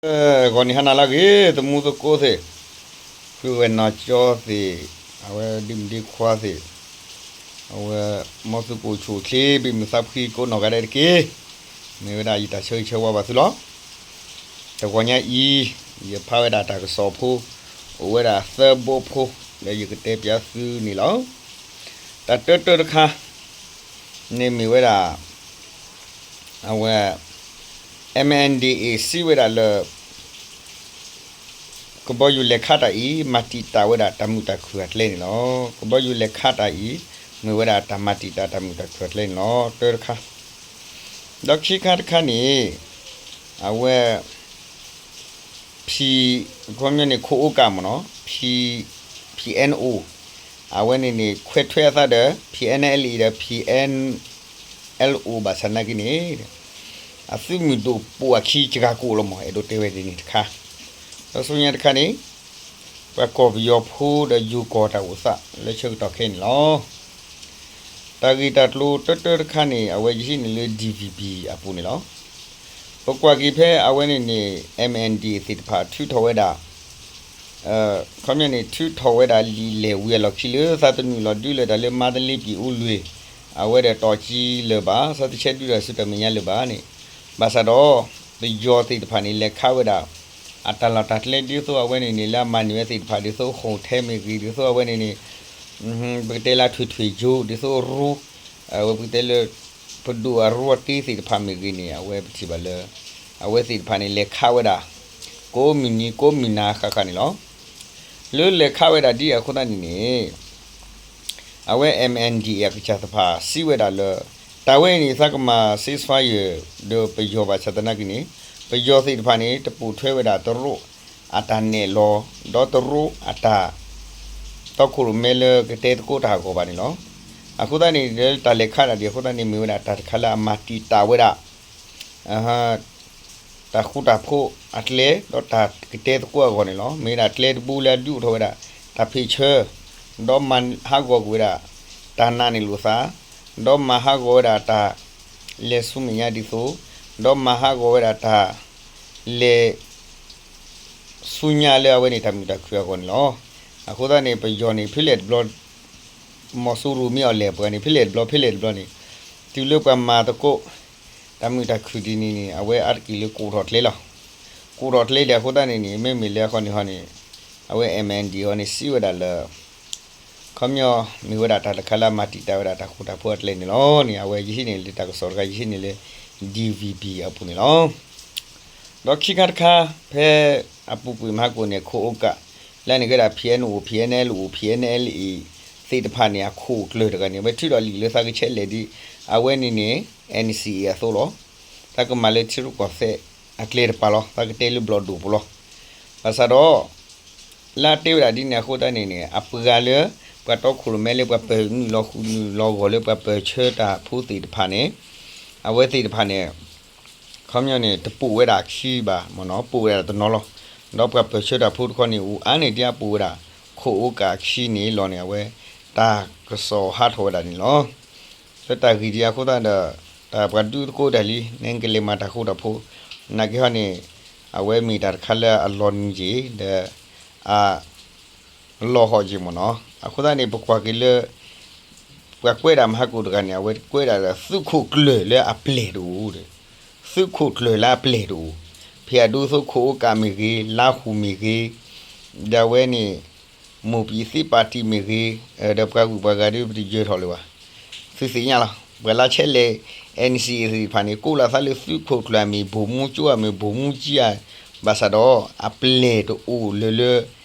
ဂီၤနံၤဟါနၤလၢအဂ့ၤ သမူသကိးသ့ၣ်, ဖုဂဲၤနီၢ်ကၠီသ့ၣ်, အဝဲဒ့မုၣ်ဒ့ခွါသ့ၣ်, အဝဲ မ်သုကအိၣ်ဆူၣ်အိၣ်ချ့ ဘ့ၣ်မုၢ်သးဖှံကိးနီၢ်ဂၤဒဲးတက့ၢ်. မ့ၢ်ဝဲဒၣ်ယတၢ်ဆၢဂ့ၤဆၢဝါဘၣ်သုလီၤ. တဂီၤညါအံၤ ယဖးဝဲဒၣ်တၢ်ကစီၣ်ဖိ အိၣ်ဝဲဒၣ်သၢဘိဖိ လၢယကတဲပၠးသုန့ၣ်လီၤ. တၢ်တၢတၢတခါန့ၣ်မ့ၢ်ဝဲဒၣ် အဝဲ M N D A စံးဝဲဒၣ်လၢ ကဘီယူၤလဲၤခးတၢ်အံၤ မၤတံာ်တာ်ဝဲဒၣ်တၢ်မုာ်တၢ်ခုၣ်အကျဲန့ၣ်လီၤ. ကဘီယူၤလဲၤခးတၢ်အံၤ မ့ၢ်ဝဲဒၣ်တၢ်မၤတံာ်တာ်တၢ်မုာ်တၢ်ခုၣ်အကျဲန့ၣ်လီၤ. တၢတခါ, ဒီးခံခါတခါန့ၣ် အဝဲ ဖံ ခီပညီန့ၣ် ခိၣ်အိကၣ်မ့ၢ်နီၤ, ဖံ P N O အဝဲန့ၣ်န့ၣ် ခွဲးထွဲအသးဒီး P N L A ဒီး P N L O ဘၣ်ဆၣ်နာ်က့န့ၣ် အသုးမုၢ်ဒိၣ်ပိာ်အခံစှၤကိာ်လီၤမး အဲၣ်ဒိးတဲဝဲဒ်န့ၣ်တခါ, ဒီးဆူညါတခါန့ၣ် ပှၤကီၢ်ပယီၤဖိဒီးယိၤကီၢ်တၢ်အိၣ်သးလၢဆၢကတီၢ်ခဲအံၤန့ၣ်လီၤ. တၢ်ဂ့ၢ်တၢ်ကျိၤတၢတၢတခါန့ၣ် အဝဲယဟံးန့ၢ်လၢ D V B အပူၤန့ၣ်လီၤ. ပကွၢ်က့ၤဖဲအဝဲန့ၣ်န့ၣ် M N D သ့ၣ်တဖၣ်ထုးထီၣ်ဝဲဒၣ် ခီပညီန့ၣ် ထုးထီၣ်ဝဲဒၣ်လံာ်လဲၢ်ဝံၤအလီၢ်ခံလၢ သးတနုာ်လီၤဒုးလၢတၢ်လၢမါတလ့ပံၤအူလွံၢ် အဝဲဒီးတီၢ်ကံလၢၤဘၣ်, သးတဆဲးဒုးတၢ်ဆူတၢ်မဲာ်ညါလၢၤဘၣ်န့ၣ်, ဘၣ်ဆၣ်ဒီး ပယီၤသ့ၣ်တဖၣ်န့ၣ် လဲၤခးဝဲဒၣ် အတၢ်လီၢ်တၢ်ကျဲဒ်သိးအဝဲန့ၣ်န့ၣ် လၢအမၤန့ၢ်ဝဲသ့ၣ်တဖၣ် ဒ်သိး hotel မ့ၢ်ဂ့ၤ, ဒ်သိးအဝဲန့ၣ်န့ၣ် ပကတဲလၢထွ့ၣ်ထွ့ၣ်ယိၤ ဒ်သိးရူ အဝဲပကတဲလၢ ပဒိၣ်အရူအတ့သ့ၣ်တဖၣ်မ့ၢ်ဂ့ၤန့ၣ် အဝဲပထံၣ်ဘၣ်လၢ အဝဲသ့ၣ်တဖၣ်န့ၣ် လဲၤခးဝဲဒၣ် ကိးမုၢ်နံၤကိးမုၢ်နၤဃၣ်ဃၣ်န့ၣ်လီၤ. လၢလဲၤခးဝဲဒၣ်ဒ်အဃိသတးန့ၣ်န့ၣ် အဝဲ M N D A အကစၢ်သ့ၣ်တဖၣ်စံးဝဲဒၣ်လၢ တၢ်ဝဲအံၤန့ၣ် သးကမၤ ceasefire ဒီးပယီၤဘၣ်ဆၣ်သနာ်က့န့ၣ် ပယီၤသ့ၣ်တဖၣ်န့ၣ် တပိာ်ထွဲဝဲဒၣ်တရူးအတၢ်နဲၣ်လီၤ ဒီးတရူးအတၢ် တီခိၣ်ရိၣ်မဲလၢကတဲသကိးတၢ်အဂီၢ်ဘၣ်န့ၣ်လီၤ. အဃိသတးန့ၣ် လၢတၢ်လဲၤခးဒၣ်ဒ်အဃိသတးန့ၣ် မ့ၢ်ဝဲဒၣ်တၢ်တခါလၢအမၤတံာ်တာ်ဝဲဒၣ် တၢ်ဃူတၢ်ဖိးအကျဲ ဒီးတၢ်ကတဲသကိးအဂီၢ်န့ၣ်လီၤ. မ့ၢ်ဝဲဒၣ်ကျဲတဘိလၢအဒုးအိၣ်ထီၣ်ဝဲဒၣ် တၢ်ဖ့ၣ်ဆၢ ဒီးမၤဟးဂီၤကွံာ်ဝဲဒၣ် တၢ်နာ်န့ၢ်လိာ်သး ဒီးမၤဟးဂီၤဝဲဒၣ်တၢ်လဲၤဆူမဲာ်ညါဒ်သိး ဒီးမၤဟးဂီၤဝဲဒၣ်တၢ်လဲၤ ဆူညါလၢအဝဲန့ၣ်တၢ်မုာ်တၢ်ခုၣ်အဂီၢ်န့ၣ်လီၤ. အဃိသတးန့ၣ် ပယီၤန့ၣ် ဖဲလဲၣ်တဘျီ မီၤစိရိၤမ့ၢ်အီၤလဲၤပှၤန့ၣ် ဖဲလဲၣ်တဘျီ ဖဲလဲၣ်တဘျီန့ၣ် တုၤလၢပှၤမၤသကိး တၢ်မုာ်တၢ်ခုၣ်ဒ်န့ၣ်န့ၣ် အဝဲအါတက့ၢ်လၢကိးထီၣ်ကျဲလီၤ. ကိးထီၣ်ကျဲဒ်အဃိသတးန့ၣ်န့ၣ် မ့မ့ၢ်လၢအဃီန့ၣ်ဟီန့ၣ် အဝဲ M N D A ဟီန့ၣ် စံးဝဲဒၣ်လၢ ခီပညီ မ့ၢ်ဝဲဒၣ်တၢ်တခါလၢအမၤတံာ်တာ်ဝဲဒၣ်တၢ်ဃူတၢ်ဖိးအကျဲန့ၣ်လီၤန့ၣ် အဝဲယဟံးန့ၢ်လၢတၢ်ကစီၣ်တခါ ယဟံးန့ၢ်လၢ D V B အပူၤန့ၣ်လီၤ. ဒီးခံခါတခါ ဖဲအပူၤကွံာ်မဟါကိၣ်န့ၣ် ခိၣ်အိကၣ် လၢန့ၣ်ကဲဒၣ် P N O, P N L O, P N L A သ့ၣ်တဖၣ်န့ၣ် အခိၣ်ကျၢၢ်တဂၤန့ၣ် အဝဲထုးထီၣ်လံာ်လၢသးကဆဲးလဲၣ်ဒ် အဝဲန့ၣ်န့ၣ် N C A အသိးလီၤ. သးကမၤလၢထံရူၢ်ကီၢ်သဲးအကျဲတပၤလီၤ. သးကတဲလၢဘျီၣ်ဒိၣ်ပူၤလီၤ. ဘၣ်ဆၣ်ဒီး လၢအတဲဝဲဒၣ်ဒ်န့ၣ်အဃိသတးန့ၣ်န့ၣ် အပှၤလၢ ပှၤတီခိၣ်ရိၣ်မဲလၢပှၤပၢၤနုာ်လီၤဃုာ်နုာ်လီၤဂီၢ်လၢပှၤပၢၤဆၢတၢ်ဖိသ့ၣ်တဖၣ်န့ၣ် အဝဲသ့ၣ်တဖၣ်န့ၣ် ခီပညီန့ၣ် တပိာ်ဝဲဒၣ်အခံဘၣ်မ့ၢ်နီၤ ပိာ်ဝဲဒၣ်တနီၤလီၤ. ဒီးပှၤပၢၤဆၢတၢ်ဖိတခီန့ၣ် အိၣ်အါန့ၢ်ဒ်အပိာ်ဝဲဒၣ် ခိၣ်အိကၣ်အခံန့ၣ်လီၤန့ၣ် အဝဲတၢ်ကစီၣ်ဟးထီၣ်ဝဲဒၣ်န့ၣ်လီၤ. လၢတၢ်ဂ့ၢ်ဒ်အဃိသတးဒီး တၢ်ပှၤဒုးသကိးတၢ်လံ နကလဲၤမၤတၢ်ဃူတၢ်ဖိး နာ်က့ဟီန့ၣ် အဝဲမ့ၢ်တၢ်တခါလၢအလီၤနံၤက့ၤ ဒီး အ လီၤဟီၣ်က့ၤမ့ၢ်နီၤ. အဃိသတးန့ၣ် ပကွၢ်က့ၤလၢ ပှၤကွဲးဒၣ်မဟါကိၣ်တဂၤန့ၣ် အဝဲကွဲးဒၣ်လၢသုးခိၣ်ကျၢၢ်လၢအပျဲၢ်တအိၣ်ဒီး သုးခိၣ်ကျၢၢ်လၢအပျဲၢ်တအိၣ်, ဖဲအဒိသိးခိၣ်အိကၣ်မ့ၢ်ဂ့ၤ, လါဟူမ့ၢ်ဂ့ၤ, ဒီးအဝဲန့ၣ် မိၢ်ပံၤသ့ပာ်တံၢ်မ့ၢ်ဂ့ၤ, ဒီးပှၤဂုၤပှၤဂၤဒ်ပတယၢၤထီၣ်လၢၤဘၣ်. သုသ့ၣ်ညါလီၤ. ပှၤလၢဆဲးလဲၤ N C A သ့ၣ်တဖၣ်န့ၣ် ကိးလီၤသးလၢသုးခိၣ်ကျၢၢ်မ့ၢ် ဗိုလ်မှူးချုပ် မ့ၢ် ဗိုလ်မှူးကြီး ဘၣ်ဆၣ်ဒီး အပျဲၢ်တအိၣ်လၢၤလၢ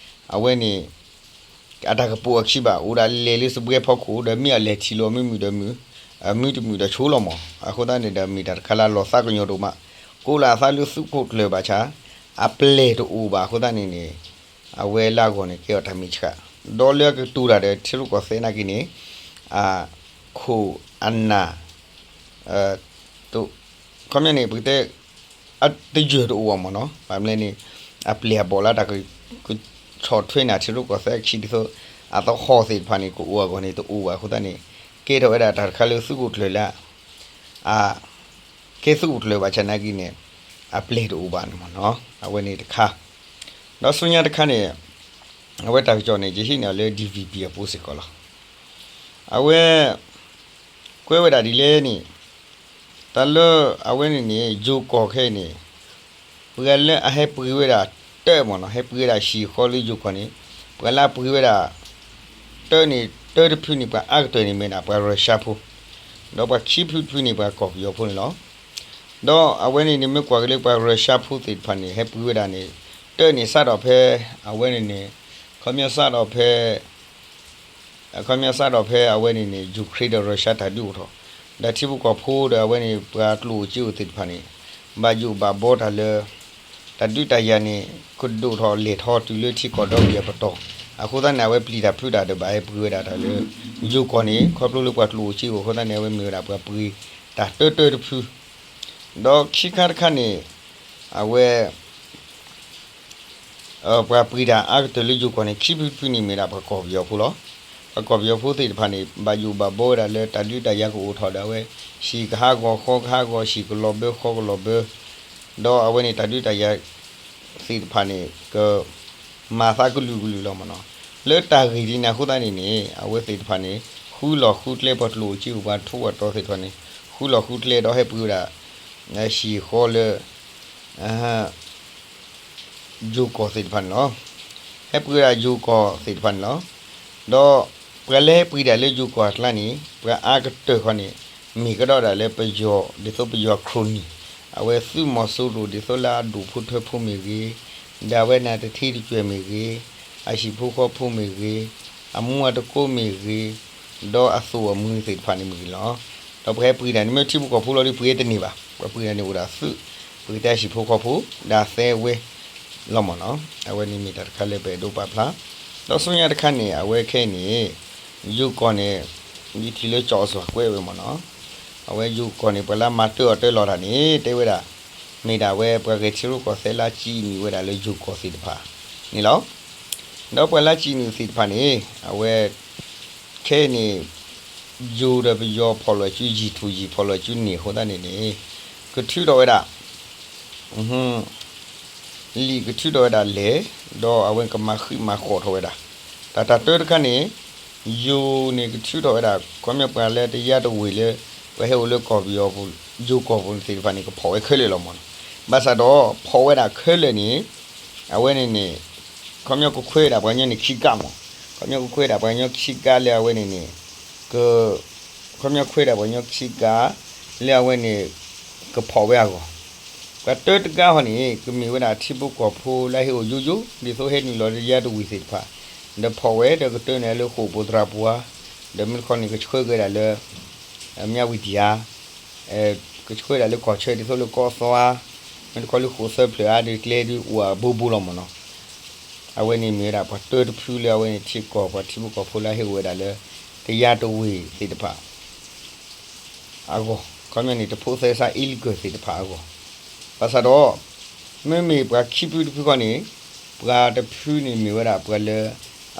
အဝဲန့ၣ် အတၢ်ကပိာ်အခံဘၣ်, အိၣ်ဒၣ်လဲၤလၢစပွဲဖီခိၣ် ဒီးမ့ၢ်အလဲၤထံၣ်လိာ်မ့ၢ်မုာ်ဒီးမုာ်, မုာ်တမုာ်ဒီးဆိလီၤမး. အဃိသတးန့ၣ်ဒီးမ့ၢ်တၢ်တခါလၢအလီၤသးကညီၤဒိၣ်မး, ကိးလီၤသးလၢသုးခိၣ်ကျၢၢ်ဘၣ်ဆၣ် အပျဲၢ်တအိၣ်ဘၣ်အဃိသတးန့ၣ်န့ၣ် အဝဲလၢအဂီၢ်န့ၣ် ကဲအီၤတၢ်မ့ၢ်ဆှး, ဒီးလၢအကတိၤတၢ်ဒီးထံရူၢ်ကီၢ်သဲးနာ်က့န့ၣ် အခိၣ်အနၢ် ခီပညီန့ၣ် ပကတဲ အတယၢၢ်တအိၣ်ဘၣ်မ့ၢ်နီၤ, ဘၣ်မနုၤလဲၣ်န့ၣ် အပျဲၢ်အဘီၣ်လၢတၢ်ကဆီၣ်ထွဲန့ၢ်ထံရူၢ်ကီၢ်သဲးအခံဒ်သိး အသဟီၣ်သ့ၣ်တဖၣ်န့ၣ် ကအိၣ်အဂီၢ်န့ၣ် တအိၣ်ဘၣ်အဃိသတးန့ၣ် ကဲထီၣ်ဝဲဒၣ်တၢ်တခါလၢသုးခိၣ်ကျၢၢ်လၢ အ ကဲသုးခိၣ်ကျၢၢ်ဘၣ်ဆၣ်နာ်က့န့ၣ် အပျဲၢ်တအိၣ်ဘၣ်န့ၣ်မ့ၢ်နီၤ, အဝဲန့ၣ်တခါ, ဒီးဆူညါတခါန့ၣ် အဝဲတၢ်ကစီၣ်န့ၣ် ယဟံးန့ၢ်အီၤလၢ D V B အပူၤစ့ၢ်ကီးလီၤ. အဝဲ ကွဲးဝဲဒၣ်ဒ်လဲၣ်န့ၣ်, တၢ်လၢအဝဲန့ၣ်န့ၣ် ယိၤကီၢ်ခဲအံၤန့ၣ် ပှၤလၢအဟဲပှ့ၤဝဲဒၣ်တၢၣ်မ့ၢ်နီၤ, ဟဲပှ့ၤဝဲဒၣ်ဟံၣ်ဃီလၢယိၤကီၢ်န့ၣ်, ပှၤလၢအပှ့ၤဝဲဒၣ်တၢၣ်န့ၣ် တၢၣ်တဖုန့ၣ် ပှၤအါကတၢၢ်န့ၣ်မ့ၢ်ဒၣ်ပှၤရၢၡါဖိ, ဒီးပှၤခံဖုတဖုန့ၣ် ပှၤကီၢ်ပယီၤဖိန့ၣ်လီၤ. ဒီးအဝဲန့ၣ်န့ၣ် မ့ၢ်ကွၢ်က့ၤလၢပှၤရၢၡါဖိသ့ၣ်တဖၣ်န့ၣ် ဟဲပှ့ၤဝဲဒၣ်န့ၣ် တၢၣ်န့ၣ်စးထီၣ်ဖဲ အဝဲန့ၣ်န့ၣ် ခီပညီစးထီၣ်ဖဲ အခီပညီစးထီၣ်ဖဲအဝဲန့ၣ်န့ၣ် ယူၤခရ့ဒီးရၢၡါတၢ်ဒုးအိၣ်ထီၣ်, ဒီးထံဖိကီၢ်ဖိဒီးအဝဲန့ၣ် ပှၤကျိၣ်အိၣ်စ့အိၣ်သ့ၣ်တဖၣ်န့ၣ် ဘၣ်ယိၣ်ဘၣ်ဘီတၢ်လၢ တၢ်ဒုးတၢ်ယၤန့ၣ် ကဒိၣ်ထီၣ်လဲၢ်ထီၣ်တုၤလၢထံကီၢ်ဒီဘ့ၣ်အပတီၢ်, အဃိသတးန့ၣ် အဝဲပျံၤတၢ်ဖုးတၢ်ဒီးဘၣ်ဟဲပှ့ၤဝဲဒၣ်တၢ်လၢ ယိၤကီၢ်န့ၣ် ခီဖျိလၢပှၤကျိၣ်အိၣ်စ့အိၣ်အဃိသတးန့ၣ် အဝဲမ့ၢ်ဝဲဒၣ်ပှၤပှ့ၤတၢ်တၢၣ်တၢၣ်တဖု, ဒီးခံခါတခါန့ၣ် အဝဲ ပှၤပှ့ၤတၢ်အါကတၢၢ်လၢယိၤကီၢ်န့ၣ် ခံဖုတဖုန့ၣ်မ့ၢ်ဒၣ်ပှၤကီၢ်ပယီၤဖိလီၤ. ပှၤကီၢ်ပယီၤဖိသ့ၣ်တဖၣ်န့ၣ် ဘၣ်ယိၣ်ဘၣ်ဘီဝဲဒၣ်လၢတၢ်ဒုးတၢ်ယၤကအိၣ်ထီၣ်ဒီးအဝဲ ဟံၣ်ကဟးဂီၤဃီကဟးဂီၤ ဟံၣ်ကလီၤဘၢဃီကလီၤဘၢ, ဒီးအဝဲန့ၣ်တၢ်ဒုးတၢ်ယၤသ့ၣ်တဖၣ်န့ၣ် ကမၤသးကလုာ်ကလုာ်လီၤမ့ၢ်နီၤ. လၢတၢ်ဂ့ၢ်ဒ်န့ၣ်အဃိသတးန့ၣ်န့ၣ် အဝဲသ့ၣ်တဖၣ်န့ၣ် ဃုလီၤဃုကျဲပှၤကျိၣ်အိၣ်စ့အိၣ်ပှၤထူးပှၤတီၤသ့ၣ်တဖၣ်န့ၣ် ဃုလီၤဃုကျဲဒီးဟဲပှ့ၤဝဲဒၣ် ဟံၣ်ဃီလၢ ယိၤကီၢ်သ့ၣ်တဖၣ်န့ၣ်လီၤ. ဟဲပှ့ၤဝဲဒၣ်ယိၤကီၢ်သ့ၣ်တဖၣ်န့ၣ်လီၤ. ဒီးပှၤလၢဟဲပှ့ၤတၢ်လၢယိၤကီၢ်အကျါန့ၣ် ပှၤအါကတၢၢ်ခီန့ၣ် မ့ၢ်ကဒီးဒၣ်လၢပယီၤ ဒ်သိးပယီၤခရိၣ်နံၣ်, အဝဲသုးမီၤစိရိၤ ဒ်သိးလၢအဒူၣ်ဖိထၢဖိမ့ၢ်ဂ့ၤ, ဒီးအဝဲန့ၣ်တထံတကွဲၢ်မ့ၢ်ဂ့ၤ, အဟံၣ်ဖိဃီဖိမ့ၢ်ဂ့ၤ, အမူအတကိးမ့ၢ်ဂ့ၤ, ဒီးအသိၣ်အမှံသ့ၣ်တဖၣ်န့ၣ်မ့ၢ်ဂ့ၤလီၤ. ဒီးပှၤဟဲပှ့ၤတၢ်န့ၣ် မ့ၢ်ထံဖိကီၢ်ဖိလီၤဒီး ပှ့ၤတန့ၢ်ဘၣ်. ပှၤပှ့ၤတၢ်န့ၣ်အိၣ်ဒၣ်သုး, ပှ့ၤတၢ်ဟံၣ်ဖိဃီဖိ ဒီးသဲဝဲလီၤမ့ၢ်နီၤ. အဝဲန့ၣ်မ့ၢ်တၢ်တခါလၢပအဲၣ်ဒိးပာ်ဖျါ. ဒီးဆူညါတခါန့ၣ် အဝဲခဲအံၤန့ၣ် ယိၤကီၢ်န့ၣ် ယထံၣ်လၢကၠီၤအစီၤကွဲးဝဲမ့ၢ်နီၤ. အဝဲယိၤကီၢ်န့ၣ် ပှၤလၢမၤတၢၢ်အီၤတၢၢ်လီၤတၢ်န့ၣ် တဲဝဲဒၣ် မ့ၢ်ဒၣ်ဝဲပှၤဂဲၤထံရူၢ်ကီၢ်သဲးလၢကံးနုာ်ဝဲဒၣ်လၢယိၤကီၢ်သ့ၣ်တဖၣ်န့ၣ်လီၤ. ဒီးပှၤလၢကံးနုာ်သ့ၣ်တဖၣ်န့ၣ် အဝဲ ခဲအံၤန့ၣ် ယိၤဒီးပယီၤဖီၣ်လိာ်စု ယံာ်ထူၣ်ယံာ်ဖီၣ်လိာ်စုန့ၣ်အဃိသတးန့ၣ်န့ၣ် ကထုးထီၣ်ဝဲဒၣ် လံာ်ကထုးထီၣ်ဝဲဒၣ်လဲၣ်, ဒီးအဝဲကမၤဃံးမၤဃီထီၣ်ဝဲဒၣ် တၢ်တၢ်တၢတခါန့ၣ် ယိၤန့ၣ်ကထုးထီၣ်ဝဲဒၣ် ခီပညီပှၤလၢတယါတဝ့ၢ်လၢ ပှၤဟဲအိၣ်လၢကီၢ်ပယီၤပူၤ ယိၤကီၢ်ပူၤသ့ၣ်တဖၣ်န့ၣ် ကဖီၣ်ဝဲခဲလၢာ်လီၤမ့ၢ်နီၤ. ဘၣ်ဆၣ်ဒီးဖီၣ်ဝဲဒၣ်ခဲလၢာ်န့ၣ် အဝဲန့ၣ်န့ၣ် ခီပညီကခွဲးဒၣ်ပှၤကညီန့ၣ်ခံကါမ့ၢ်, ခီပညီကခွဲးဒၣ်ပှၤကညီခံကါလၢအဝဲန့ၣ်န့ၣ် က ခီပညီခွဲးဒၣ်ပှၤကညီခံကါ လၢအဝဲန့ၣ် ကဖီၣ်ဝဲအဂီၢ်, ပှၤတၢတကါဟီန့ၣ် ကမ့ၢ်ဝဲဒၣ်ထံဖိကီၢ်ဖိလၢဟဲအိၣ်ယိယိ ဒ်သိးဟဲနုာ်လီၤလၢယါတဝံၤသ့ၣ်တဖၣ်, ဒီးဖီၣ်ဝဲဒီးကတၢၢ်န့ၢ်လၢဃိာ်ပူၤသရၣ်ပူၤဧါ, ဒီးမ့ၢ်တခီန့ၣ် ကဆှၢက့ၤဝဲဒၣ်လၢ မၠၣ်ဝတံၣ်ဧါ, ကဆှၢဒၣ်လၢကီၢ်ဆၢဒ်သိးလၢကီၢ်သီဧါ, မ့ၢ်တခီလၢဃိာ်သၢဖျၢၣ်ဧါ ဒီးကျဲဒုးအိၣ်အဘိဘိလီၤမ့ၢ်နီၤ. အဝဲန့ၣ်မ့ၢ်ဝဲဒၣ်ပှၤတၢတဖုလၢအဝဲန့ၣ်ထံကီၢ်ပှၤထံဖိကီၢ်ဖိလၢဟဲအိၣ်ဝဲဒၣ်လၢ တယါတဝ့ၢ်သ့ၣ်တဖၣ် အဂီၢ်, ခီပညီန့ၣ် တဖိးသဲစး illegal သ့ၣ်တဖၣ်အဂီၢ်, ဘၣ်ဆၣ်ဒီး မ့မ့ၢ်ပှၤခံဖုတဖုခီန့ၣ် ပှၤတဖုန့ၣ်မ့ၢ်ဝဲဒၣ်ပှၤလၢ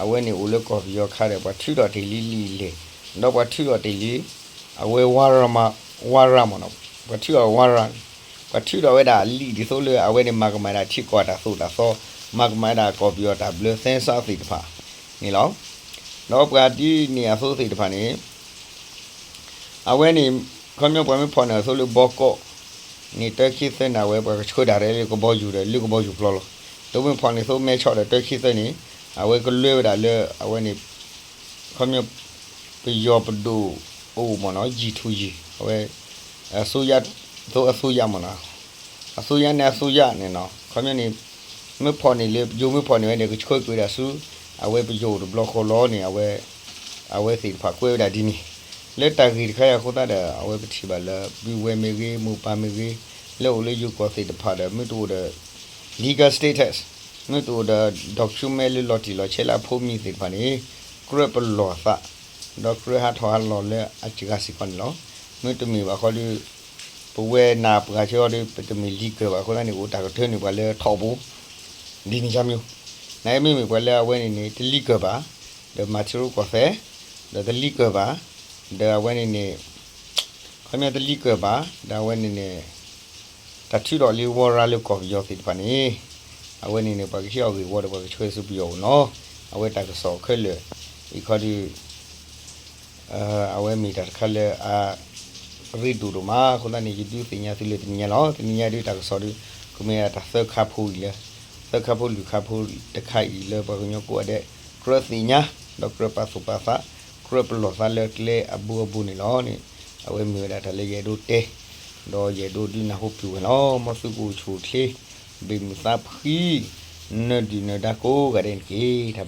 အဝဲန့ၣ်အိၣ်လၢကီၢ်ပယီၤခါဒီး ပှၤထုးထီၣ်တ့ၢ်လံလံလဲၣ်, ဒီးပှၤထုးထီၣ်တ့ၢ်လံ အဝဲ warrant မ့ၢ်နီၤ, ပှၤထုးထီၣ် warrant, ပှၤထုးထီၣ်ဝဲဒၣ်လံာ်ဒ်သိးလၢအဝဲန့ၣ်မၤကမၣ်ဒၣ်ထံကီၢ်တၢ်သိၣ်တၢ်သီ, မၤကမၣ်ဝဲဒၣ်ကီၢ်ပယီၤတၢ်ဘျၢသဲစးသ့ၣ်တဖၣ်န့ၣ်လီၤ. ဒီးပှၤဒ်န့ၣ်အသိးသ့ၣ်တဖၣ်န့ၣ် အဝဲန့ၣ် ခီပညီပှၤမ့ၢ်ဖီၣ်န့ၢ်အသိးလၢဘီကီး န့ၣ်တၢခံသၢန့ၣ် အဝဲပှၤကဆှၢဒၣ်ရဲၣ်လၢကဘီယူၤဒီးလၢကဘီယူၤပျီလီၤ. ဒီးမ့ၢ်ဖီၣ်န့ၢ်သိးမဲဆီးဒီးတၢခံသၢန့ၣ် အဝဲကလွဲဝဲဒၣ်လၢအဝဲန့ၣ် ခီပညီ ပယီၤပဒိၣ်အိၣ်မ့ၢ်နီၤ ယံာ်ထူၣ်ယံာ် အဝဲ အစိုးရ သိးအစိုးရမ့ၢ်နီၤ အစိုးရန့ၣ်အစိုးရန့ၣ်နီၤ ခီပညီန့ၣ် မ့ၢ်ဖီၣ်န့ၢ်လၢယိၤမ့ၢ်ဖီၣ်န့ၢ်ဝဲဒီး ကဆှၢကွံာ်ဝဲဒၣ်ဆူ အဝဲပယီၤအိၣ်တဘျီဃီလီၤန့ၣ် အဝဲ အဝဲသ့ၣ်တဖၣ်ကွဲးဝဲဒၣ်ဒ်န့ၣ် လၢတၢ်ဂ့ၢ်တခါအံၤအဃိသတးဒီး အဝဲပထံၣ်ဘၣ်လၢ ဘုဝဲမ့ၢ်ဂ့ၤ မိၢ်ပၢ်မ့ၢ်ဂ့ၤ လၢအိၣ်လၢယိၤကီၢ်သ့ၣ်တဖၣ်ဒီး မ့ၢ်တအိၣ်ဒီး legal status မ့ၢ်တအိၣ်ဒီး document လၢလီၤတံၢ်လီၤဆဲးလၢအဖိမံၤသ့ၣ်တဖၣ်န့ၣ် ကြၢးပလီၢ်သး ဒီးကြၢးဟးထီၣ်ဟးလီၤလၢအစှၤစ့ၢ်ကီးန့ၣ်လီၤ. မ့တမ့ၢ်ဘၣ်ဃီဒီး ပဝဲနၢ်ပှၤဆၢအီၤဒီး ပတမ့ၢ်လံကၢၢ်ဘၣ်အဃိသတးန့ၣ် အိၣ်တၢ်ကထၢန့ၢ်ပှၤလၢထီဘိ ဒ်န့ၣ်ယါမၠိ နမ့မ့ၢ်ပှၤလၢအဝဲန့ၣ်န့ၣ် တလံကၢၢ်ဘၣ် ဒီးမၤထံရူၢ်ကီၢ်သဲး ဒီးတလံကၢၢ်ဘၣ် ဒီးအဝဲန့ၣ်န့ၣ် ခီပညီတလံကၢၢ်ဘၣ် ဒီးအဝဲန့ၣ်န့ၣ် တၢ်ထုးထီၣ်လံဝီရၤလၢကီၢ်ပယီၤသ့ၣ်တဖၣ်န့ၣ်, အဝဲန့ၣ်န့ၣ် ပှၤကဟ့ၣ်အီၤဂ့ၢ်ဝီဒီးပှၤကဆှၢဆူပယီၤအိၣ်နီၤ. အဝဲတၢ်ကစီၣ်ခဲလၢာ်အံၤခီဒီး အဝဲမ့ၢ်တၢ်တခါလၢအရ့ဒိၣ်ဒိၣ်မးအဃိသတးန့ၣ် ယဒုးသ့ၣ်ညါသုလၢတနံၤညါလီၤ. တနံၤညါဒုးတၢ်ကစီၣ်ဒီး ကမ့ၢ်ဒၣ်တၢ်သၢခါဖိအံၤလၢ သၢခါဖိလွံၢ်ခါဖိတခါအံၤလၢပှၤကညီကိးဂၤဒဲး ကြၢးသ့ၣ်ညါ ဒီးကြၢးပာ်သူၣ်ပာ်သး ကြၢးပလီၢ်သးလၢကျဲအဘိအဘိန့ၣ်လီၤန့ၣ်, အဝဲမ့ၢ်ဝဲဒၣ်တၢ်လၢယအဲၣ်ဒိးတဲ ဒီးယအဲၣ်ဒိးဒုးနၢ်ဟူပုၢ်ဝဲၢ်လီၤ. မ်သုကအိၣ်ဆူၣ်အိၣ်ချ့ ဘၣ်မုာ်သးဖှံ နၢၤဒုၣ်နၢၤဒါကိးဂၤဒဲးန့ၣ်တက့ၢ်.